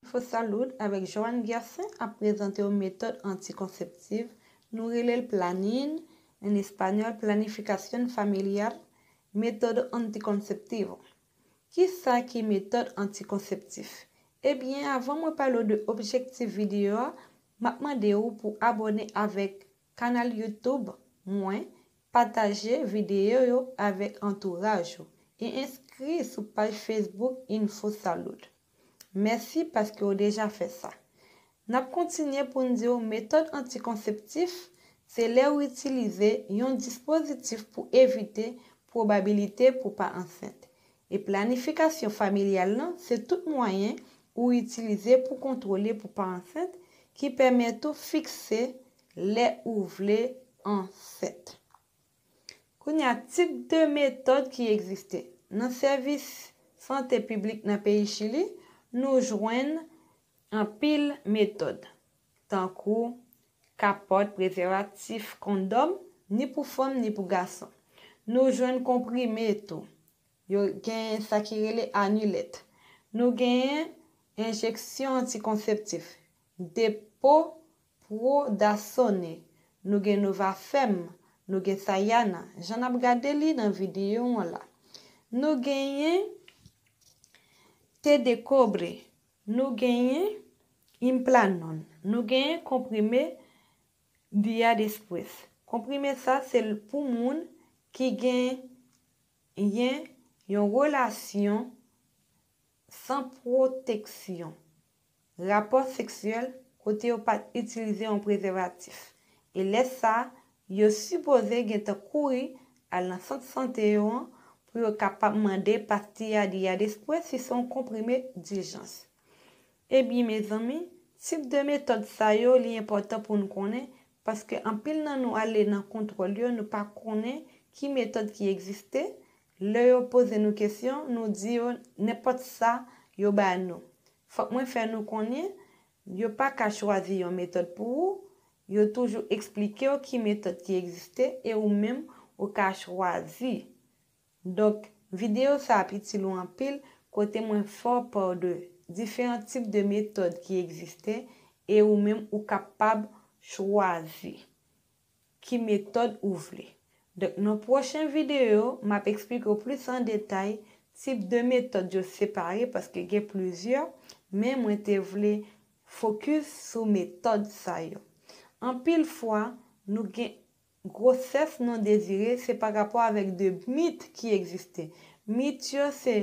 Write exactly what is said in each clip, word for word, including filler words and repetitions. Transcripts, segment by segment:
Infosalud avèk Joanne Gersaint ap prezante w metòd antikonseptif, nou rele l planin, en espanyòl planificación familiar, método anticonceptivo. Kisa ki metòd antikonseptif? Ebyen, avan mwen pale w de objektif videyo a, m ap mande w pou abòne avèk kanal YouTube mwen, pataje videyo yo avèk antouraj ou, e enskri sou paj Facebook Infosalud. Mèsi paske w deja fè sa. N ap kontinye pou n di w metòd antikonseptif se lè w itilize yon dispozitif pou evite pwobabilite pou pa ansent. E planifikasyon familyal lan se tout mwayen ou itilize pou kontwole pou pa ansent ki pèmèt ou fikse lè ou vle ansent. Kounye a, tip de metòd ki egziste. Nan sèvis sante piblik nan peyi Chili, nou jwenn anpil metòd, tankou kapòt, prezèvatif, kondòm, ni pou fanm, ni pou gason. Nou jwenn konprime tou. Yo genyen sa ki rele anilèt. Nou genyen enjeksyon antikonseptif, depo prodasone. Nou gen Novafem, nou gen Sayana, jan n ap gade li nan videyo an la. Nou genyen te de kobre, nou genyen implanon, nou genyen konprime Dia Después. Konprime sa se pou moun ki genyen yon relasyon san pwoteksyon, rapò seksyèl kote yo pa t itilize yon prezèvatif. E lè sa a, yo sipoze gentan kouri al nan sant sante yo an pou yo kapab mande pastilla Dia Después si se yon konprime dijans. Ebyen, mezanmi, tip de metòd sa yo, li enpòtan pou n konnen, paske anpil nan nou ale nan kontwòl yo, nou pa konnen ki metòd ki egziste. Lè yo poze nou kesyon, nou di yo nenpòt sa yo ba nou. Fòk mwen fè nou konnen, yo pa ka chwazi yon metòd pou ou, yo toujou eksplike w ki metòd ki egziste e ou menm ou ka chwazi. Donk, videyo sa ap itil ou anpil kote mwen fè w pa de diferan tip de metòd ki egziste e ou menm ou kapab chwazi ki metòd ou vle. Donk, nan pwochen videyo, m ap eksplike w plis an detay tip de metòd yo separe paske gen plizyè, men mwen te vle fokis sou metòd sa yo. Anpil fwa, nou gen gwosès non dezire, se pa rapò avèk de mit ki egziste. Mit yo se,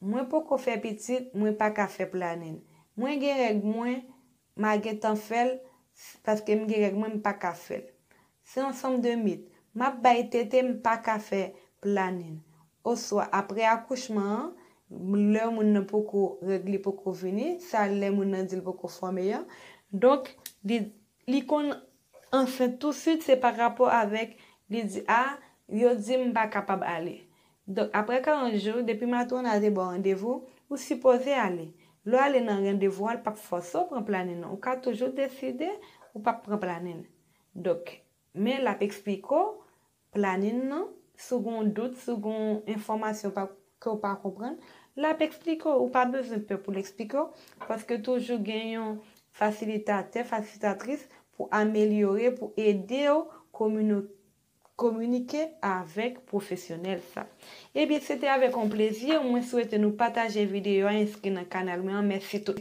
mwen poko fè pitit, mwen pa ka fè planin. Mwen gen règ mwen, m a gentan fè l, paske m gen règ mwen, m pa ka fè l. Se ansanm de mit. M ap bay tete, m pa ka fè planin. Oswa, apre akouchman an, lè moun nan poko, règ li poko vini, sa lè moun nan di l poko fòme an. Donk, li, li konn ansent tousuit, se pa rapò avèk li di, a, yo di m pa kapab ale. Donk, apre karant jou, depi matwona te ba w randevou, ou sipoze ale. Lè w ale nan randevou a, l p ap fòse w pran planin nan. Ou ka toujou deside ou p ap pran planin. Donk, men l ap eksplike w planin nan, si w gen yon dout, si w gen yon enfòmasyon pa, ke w pa konprann, l ap eksplike w, ou pa bezwen pè pou l eksplike w, paske toujou gen yon fasilitatè, fasilitatris pou amelyore, pou ede w komino-, kominike avèk pwofesyonèl sa. Ebyen, se te avèk yon plezi, mwen swete nou pataje videyo a, enskri nan kanal mwen an. Mèsi tout.